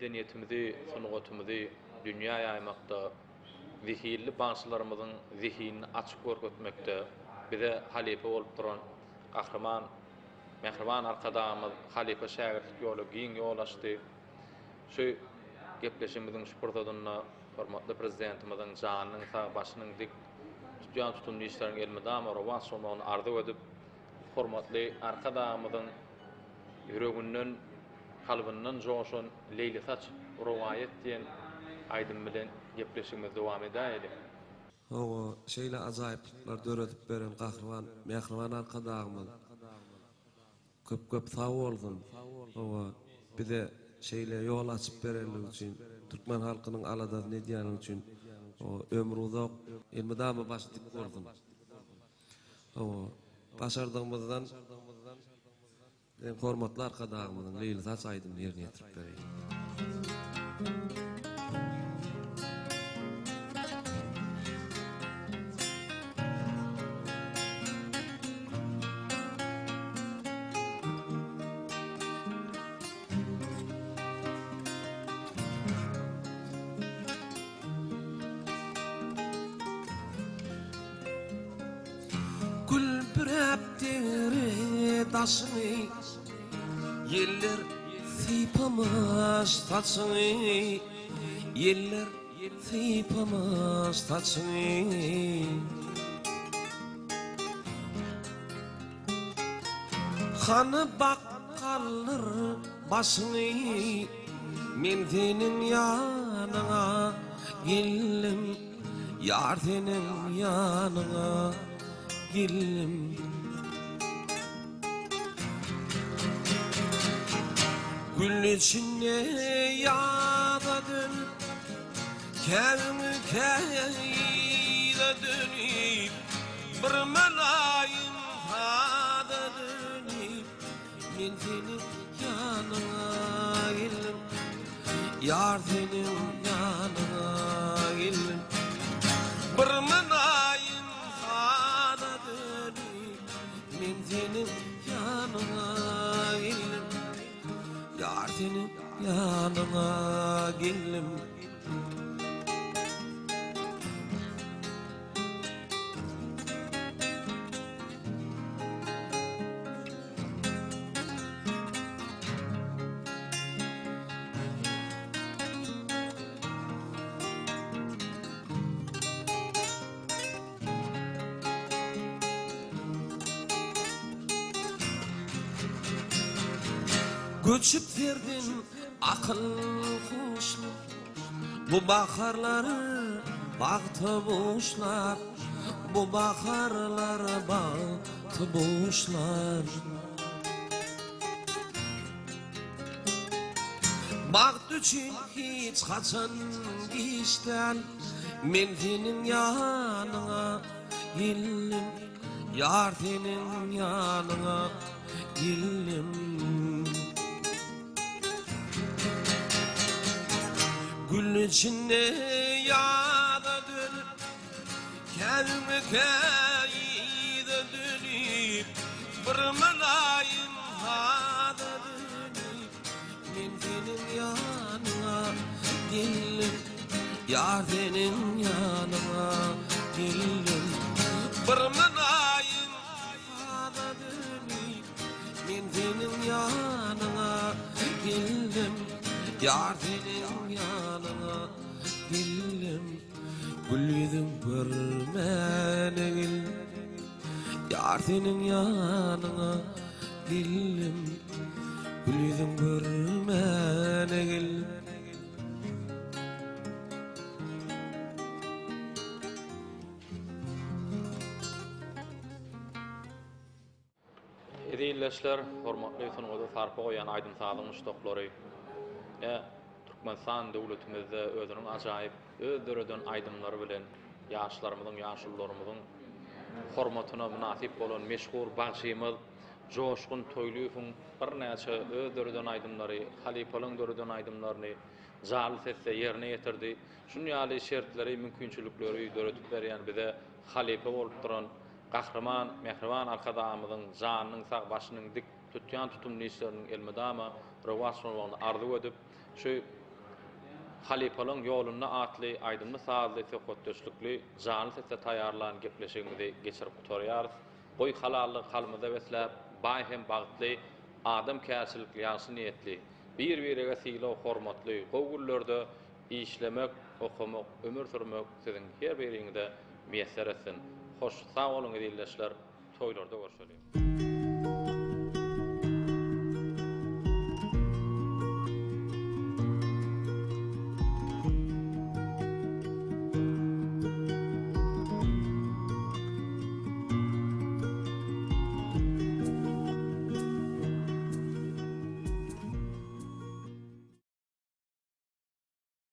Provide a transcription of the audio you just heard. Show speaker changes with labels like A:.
A: Medeniýetimizi, sungatymyzy dünýä ýaýmakda, zehinli bagşylarymyzyň zehinini açyp görkezmekde bize halypa bolup duran Gahryman Mähriban Arkadagymyz halypa-şägirtlik ýoly giň ýol açdy. Şu gepleşigimiziň şu pursadynda hormatly Prezidentimiziň janynyň sag, başynyň dik, tutýan tutumly işleriniň elmydama rowaç bolmagyny arzuw edip, hormatly Arkadagymyzyň ýüreginden, kalbyndan joşan Leýlisaç rowaýat diýen aýdym bilen gepleşigimizi dowam edäýeliň.
B: Hawa, şeýle ajaýyplyklar döredip beren Gahryman Mähriban Arkadagymyz köp köp sag bolsun. Hawa, bize şeýle ýol açyp berenligi üçin, türkmen halkynyň aladasyny edýäni üçin hawa, ömri uzak, elmydama başy dik bolsun. Hawa, başardygymyzdan Biziň hormatly Arkadagymyzyň Leýlisaç aýdymyny ýerine ýetirip bereýin. Gül büräp degre daşyňy, Ýeller sypamaz saçyňy, Ýeller sypamaz saçyňy. Hany bak galdyr başyňy, Men seniň ýanyňa geldim. Ýar seniň ýanyňa geldim. Gül içinde ýaza dönüp, Käbimi käýize dönüp, Bir mylaýym saza dönüp, Men seniň ýanyňa geldim. Ýar seniň ýanyňa geldim. Bir mylaýym saza dönüp, Men seniň ýanyňa geldim. Ýar seniň ýanyňa geldim. Göçüp serden akyl huşly Bu baharlar bagta buşlar Bu baharlar bagta buşlar Bagt üçin hiç haçan giç däl Men seniň ýanyňa geldim Ýar seniň ýanyňa geldim Gül içinde ýaza dönüp Käbime käýize dönüp Bir mylaýym saza dönüp Men seniň ýanyňa geldim Ýar seniň ýanyňa geldim Bir mylaýym saza dönüp Men seniň ýanyňa geldim Ýar seniň ýanyňa geldim Gül ýüzüň görmäne geldim Ýar seniň ýanyňa geldim Gül ýüzüň görmäne geldim
A: Eziz ildeşler, hormatly sungata sarpa goýýan aýdym-sazyň muşdaklary! Ine, Türkmenistan döwletimizde özüniň ajaýyp, öz döreden aýdymlary bilen ýaşlarymyzyň, ýaşulularymyzyň hormatyna mynasyp bolan meşhur bagşymyz Joşgun Toýlyýewiň birnäçe öz döreden aýdymlary, halypalaryň döreden aýdymlaryny janly sesde ýerine ýetirdi. Şunuň ýaly şertleri, mümkinçilikleri döredip berýän bize halypa bolup duran Gahryman Mähriban Arkadagymyzyň janynyň sag, başynyň dik, tutýan tutumly işleriniň elmydama rowaç bolmagyny arzuw edip, şu. Halypalaň ýolunda atly aýdymly-sazly söhbetdeşlikli janly sesde taýýarlan gepleşigimizi geçirip gutarýarys. Goý halallygy kalbymyzda besläp, baý hem bagtly, adamkärçilikli, ýagşy niýetli, bir-birege sylag-hormatly, gowy günlerde işlemek, okamak, ömür sürmek siziň her biriňize miýesser etsin. Hoş sag boluň ezizleşler, toýlarda görşeliň.